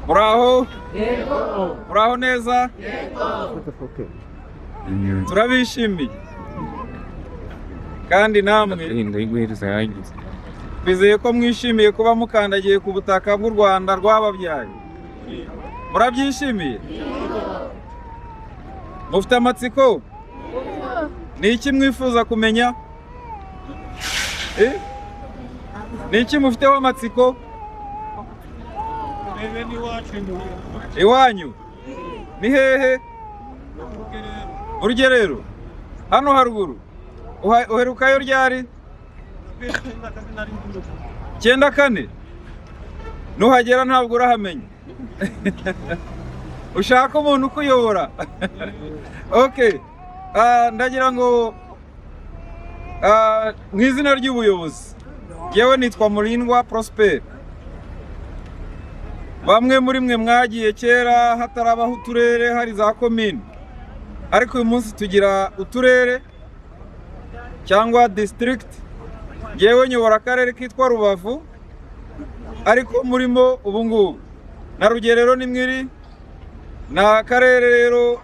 Muraho? Muraho neza? Turabishimiye kandi namwe Ndayiguhereza yagize. Twizeye ko mwishimiye kuba mukandagiye ku butaka bw'u Rwanda rwababyaye. Murabyishimiye? Mufite amatsiko? Ni iki mwifuza kumenya? Eh? Ni iki mufiteho amatsiko? Iwanyu ni hehe? Urugerero hano haruguru. Uherukayo ryari? 94. Nuhagera ntabwo urahamenya, ushaka umuntu ukuyobora. Okay. Ndagira ngo mu izina ry'ubuyobozi, yewe nitwa Murindwa Prosper. Bamwe muri mwe mwagiye kera hatarabaho uturere, hari za komini, ariko uyu munsi tugira uturere cyangwa district. Ngewe nyobora akarere kitwa Rubavu, ariko murimo ubu ngubu na Rugerero ni mwiri. Ni akarere rero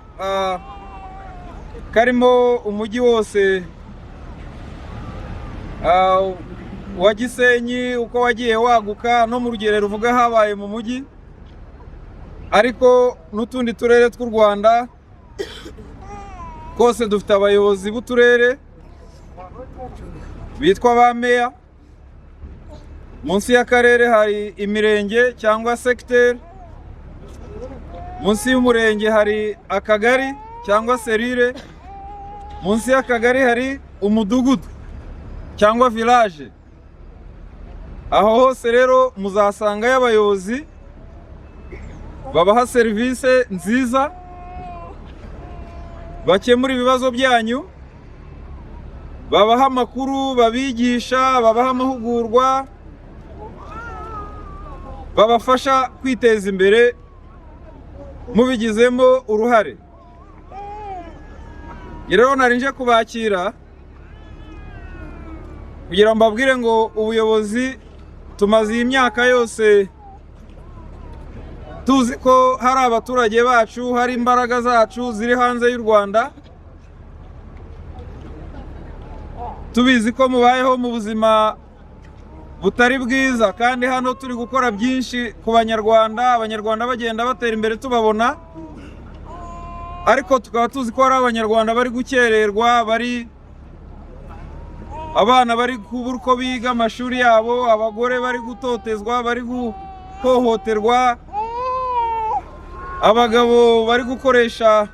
karimo umujyi wose wa Gisenyi uko wagiye waguka, no mu Rugerero uvuga habaye mu mujyi, ariko n'utundi turere tw'u Rwanda twose dufite abayobozi b'uturere bitwa ba meya. Munsi y'akarere hari imirenge cyangwa segiteri, munsi y'umurenge hari akagari cyangwa serire, munsi y'akagari hari umudugudu cyangwa village. Aho hose rero muzasangayo abayobozi babaha serivisi nziza, bakemura ibibazo byanyu, babaha amakuru, babigisha, babaha amahugurwa, babafasha kwiteza imbere mubigizemo uruhare. Rero nari nje kubakira kugira ngo mbabwire ngo ubuyobozi tumaze iyi myaka yose tuzi ko hari abaturage bacu, hari imbaraga zacu ziri hanze y'u Rwanda, tubizi ko mubayeho mu buzima butari bwiza, kandi hano turi gukora byinshi ku Banyarwanda, Abanyarwanda bagenda batera imbere tubabona, ariko tukaba tuzi ko hari Abanyarwanda bari gukererwa, bari abana bari kubura uko biga amashuri yabo, abagore bari gutotezwa, bari guhohoterwa, abagabo bari gukoresha,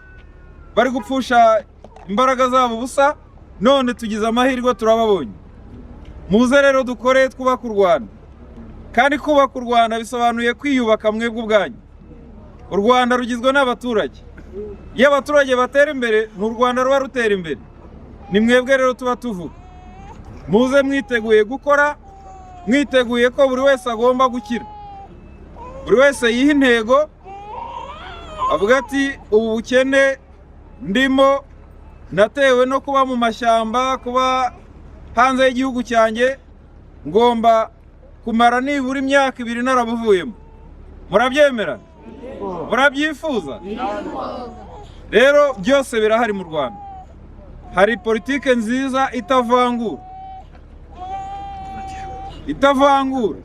bari gupfusha imbaraga zabo ubusa. None tugize amahirwe turababonye. Muze rero dukore twubake u Rwanda. Kandi kubaka u Rwanda bisobanuye kwiyubaka mwebwe ubwanyu. U Rwanda rugizwe n'abaturage. Iyo abaturage batera imbere, ni u Rwanda ruba rutera imbere. Ni mwebwe rero tuba tuvuga. Muze mwiteguye gukora, mwiteguye ko buri wese agomba gukira, buri wese yiha intego avuga ati: "Ubu bukene ndimo natewe no kuba mu mashyamba, kuba hanze y'igihugu cyanjye, ngomba kumara nibura imyaka 2 narabuvuyemo." Murabyemera? Murabyifuza? Rero byose birahari mu Rwanda. Hari politike nziza itavangura, itavangura.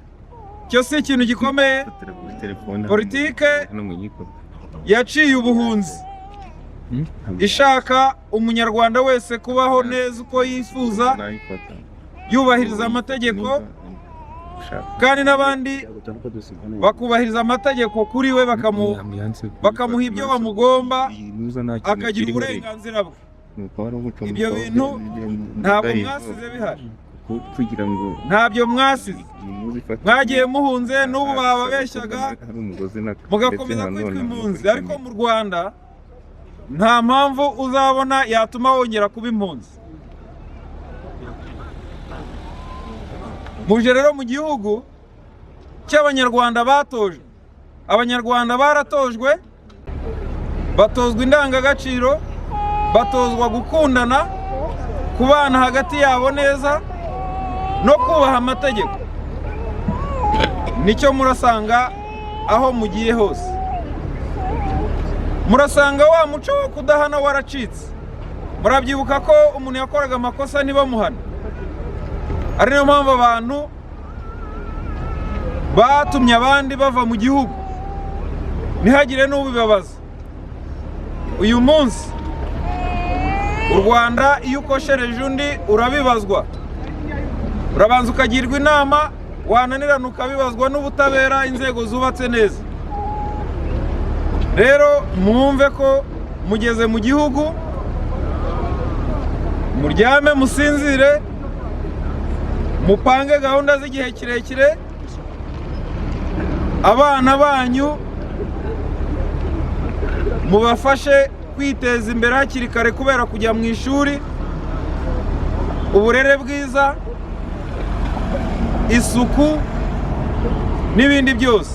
Icyo si ikintu gikomeye? Politike yaciye ubuhunzi, ishaka Umunyarwanda wese kubaho neza uko yifuza, yubahiriza amategeko, kandi n'abandi bakubahiriza amategeko kuri we, bakamuha ibyo bamugomba, akagira uburenganzira bwe. Ibyo bintu ntabwo mwasize bihari. Kugira ngo Ntabyo mwasize. Mwagiye muhunze, n'ubu bababeshyaga mugakomeza kwitwa impunzi, ariko mu Rwanda nta mpamvu uzabona yatuma wongera kuba impunzi. Muje rero mu gihugu cy'Abanyarwanda batojwe. Abanyarwanda baratojwe, batozwa indangagaciro, batozwa gukundana, kubana hagati yabo neza no kubaha amategeko. Nicyo murasanga. Aho mugiye hose murasanga wa muco wo kudahana waracitse. Murabyibuka ko umuntu yakoraga amakosa ntibamuhane, ari nayo mpamvu abantu batumye abandi bava mu gihugu, ntihagire n'ubibabaza. Uyu munsi u Rwanda, iyo ukoshereje undi urabibazwa, urabanza ukagirwa inama, wananirana ukabibazwa n'ubutabera, inzego zubatse neza. Rero mwumve ko mugeze mu gihugu, muryame musinzire, mupange gahunda z'igihe kirekire. Abana banyu mubafashe kwiteza imbere hakiri kare kubera kujya mu ishuri, uburere bwiza, isuku n'ibindi byose.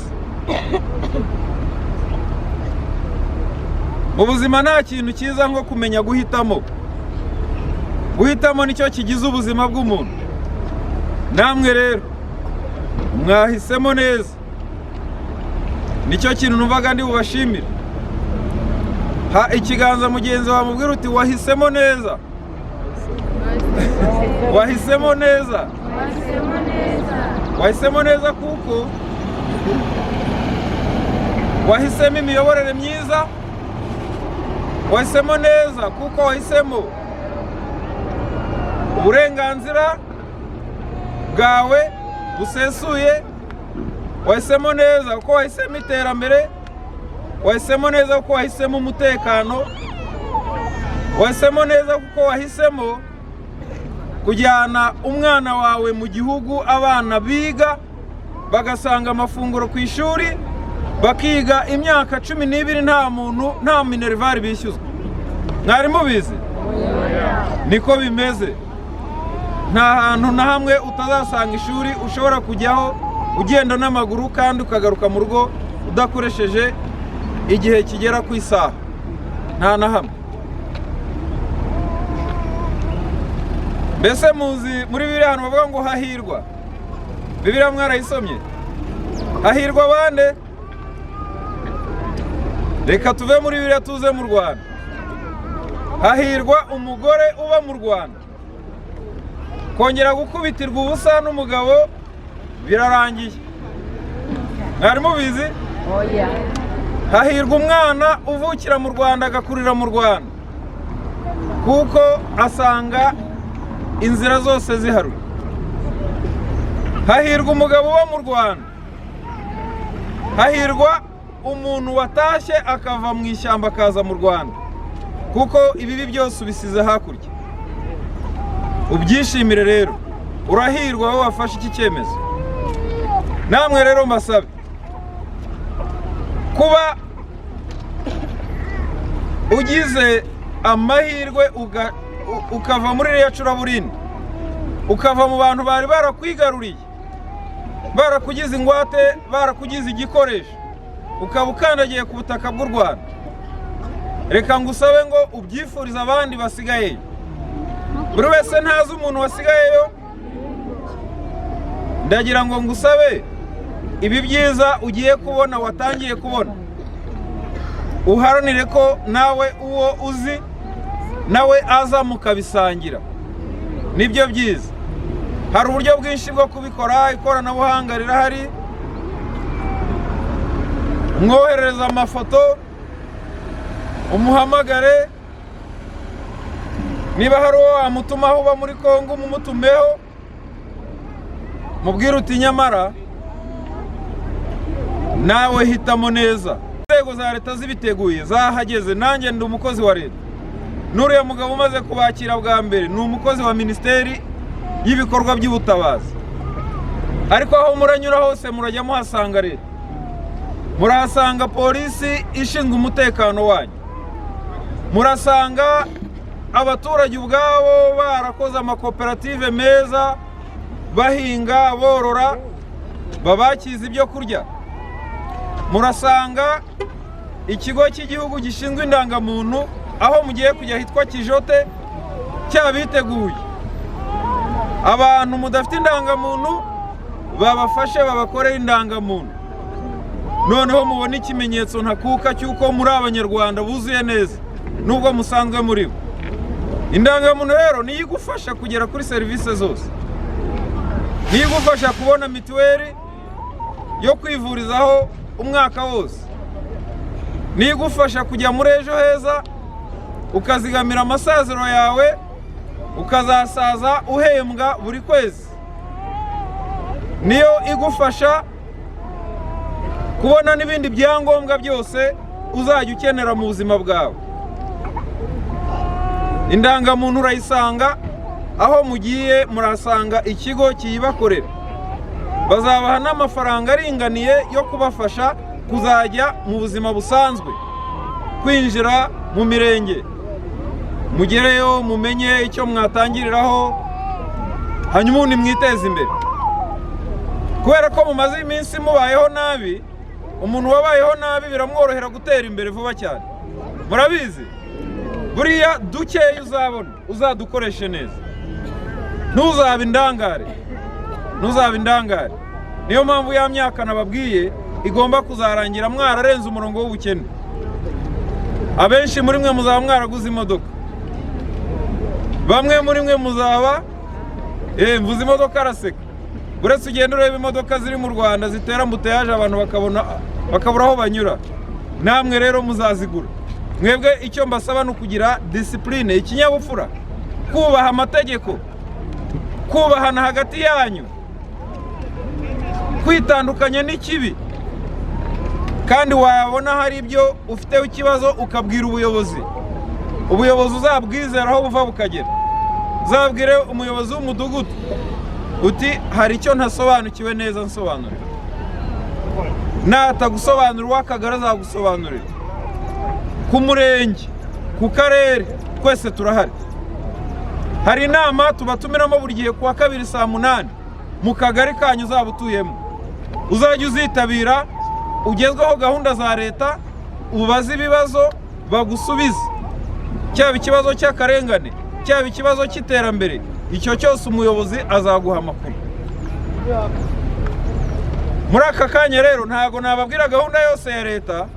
Mu buzima nta kintu cyiza nko kumenya guhitamo. Guhitamo nicyo kigize ubuzima bw'umuntu. Namwe rero mwahisemo neza, nicyo kintu numvaga ndi bubashimire. Ha ikiganza mugenzi wawe, mubwira uti: "Wahisemo neza, wahisemo neza, wahisemo neza," kuko wahisemo imiyoborere myiza, wahisemo neza kuko wahisemo uburenganzira bwawe busesuye, wahisemo neza kuko wahisemo iterambere, wahisemo neza kuko wahisemo umutekano, wahisemo neza kuko wahisemo kujyana umwana wawe mu gihugu, abana biga bagasanga amafunguro ku ishuri, bakiga imyaka 12 nta muntu, nta minerval bishyuzwa. Mwari mubizi? Niko bimeze. Nta hantu na hamwe utazasanga ishuri ushobora kujyaho ugenda n'amaguru kandi ukagaruka mu rugo udakoresheje igihe kigera ku isaha, nta na hamwe. Mbese muzi muri Bibiliya ahantu bavuga ngo hahirwa? Bibiliya mwarayisomye? Hahirwa bande? Reka tuve muri Bibiliya tuze mu Rwanda. Hahirwa umugore uba mu Rwanda. Kongera gukubitirwa ubusa n'umugabo birarangiye. Mwari mubizi? Hahirwa umwana uvukira mu Rwanda, agakurira mu Rwanda, kuko asanga inzira zose ziharuye. Hahirwa umugabo uba mu Rwanda. Hahirwa umuntu watashye akava mu ishyamba akaza mu Rwanda, kuko ibibi byose ubisize hakurya. Ubyishimire rero, urahirwa wowe wafashe iki cyemezo. Namwe rero mbasabe kuba ugize amahirwe ukava muri ririya curaburindi, ukava mu bantu bari barakwigaruriye, barakugize ingwate, barakugize igikoresho, ukaba ukandagiye ku butaka bw'u Rwanda. Reka ngusabe ngo ubyifurize abandi basigayeyo. Buri wese ntazi umuntu wasigayeyo. Ndagira ngo ngusabe, ibi byiza ugiye kubona, watangiye kubona, uharanire ko nawe uwo uzi nawe aza mukabisangira. Nibyo byiza. Hari uburyo bwinshi bwo kubikora, ikoranabuhanga rirahari. Mwoherereza amafoto, umuhamagare, niba hari uwo wamutumaho uba muri Kongo, umumutumeho, mubwire uti: "Nyamara nawe hitamo neza." Inzego za leta zibiteguye, zahageze. Nanjye ndi umukozi wa leta, n'uriya mugabo umaze kubakira bwa mbere ni umukozi wa Minisiteri y'ibikorwa by'ubutabazi. Ariko aho muranyura hose murajya muhasanga leta, murahasanga polisi ishinzwe umutekano wanyu, murasanga abaturage ubwabo barakoze amakoperative meza, bahinga, borora, babakiza ibyo kurya, murasanga ikigo cy'igihugu gishinzwe indangamuntu aho mugiye kujya hitwa Kijote cyabiteguye. Abantu mudafite indangamuntu babafashe babakorere indangamuntu. Noneho mubone ikimenyetso ntakuka cy'uko muri Abanyarwanda buzuye neza, nubwo musanzwe muri bo. Indangamuntu rero niyo igufasha kugera kuri serivisi zose, niyo igufasha kubona mituweli yo kwivurizaho umwaka wose, niyo igufasha kujya muri Ejo Heza ukazigamira amasaziro yawe, ukazasaza uhembwa buri kwezi, niyo igufasha kubona n'ibindi byangombwa byose uzajya ukenera mu buzima bwawe. Indangamuntu urayisanga aho mugiye, murahasanga ikigo kiyibakorera. Bazabaha n'amafaranga aringaniye yo kubafasha kuzajya mu buzima busanzwe, kwinjira mu mirenge, mugereyo mumenye icyo mwatangiriraho, hanyuma ubundi mwiteze imbere. Kubera ko mumaze iminsi mubayeho nabi, umuntu wabayeho nabi biramworohera gutera imbere vuba cyane. Murabizi, buriya dukeya uzabona uzadukoreshe neza, ntuzabe indangare, ntuzabe indangare. Niyo mpamvu ya myaka nababwiye igomba kuzarangira mwararenze umurongo w'ubukene. Abenshi muri mwe muzaba mwaraguze imodoka, bamwe muri mwe muzaba mvuze imodoka araseka. Uretse ugenda ureba imodoka ziri mu Rwanda zitera embouteillage, abantu bakabona bakabura aho banyura. Namwe rero muzazigura. Mwebwe icyo mbasaba ni ukugira discipline, ikinyabupfura, kubaha amategeko, kubahana hagati yanyu, kwitandukanya n'ikibi, kandi wabona hari ibyo ufiteho ikibazo ukabwira ubuyobozi. Ubuyobozi uzabwizera aho buva bukagera. Uzabwire umuyobozi w'umudugudu uti: "Hari icyo ntasobanukiwe neza, nsobanurira." Natagusobanurira, uw'akagari azagusobanurira, ku murenge, ku karere, twese turahari. Hari inama tubatumiramo buri gihe ku wa kabiri saa 8 mu kagari kanyu uzaba utuyemo. Uzajya uzitabira, ugezweho gahunda za leta, ubaze ibibazo bagusubize, cyaba ikibazo cy'akarengane, cyaba ikibazo cy'iterambere, icyo cyose umuyobozi azaguha amakuru. Muri aka kanya rero ntabwo nababwira gahunda yose ya leta,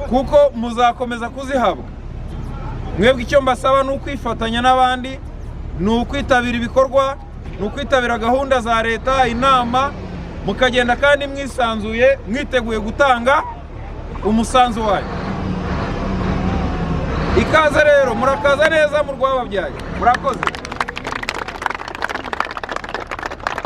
kuko muzakomeza kuzihabwa. Mwebwe icyo mbasaba ni ukwifatanya n'abandi, ni ukwitabira ibikorwa, ni ukwitabira gahunda za leta, inama, mukagenda kandi mwisanzuye, mwiteguye gutanga umusanzu wanyu. Ikaze rero, murakaza neza mu rwababyaye. Murakoze.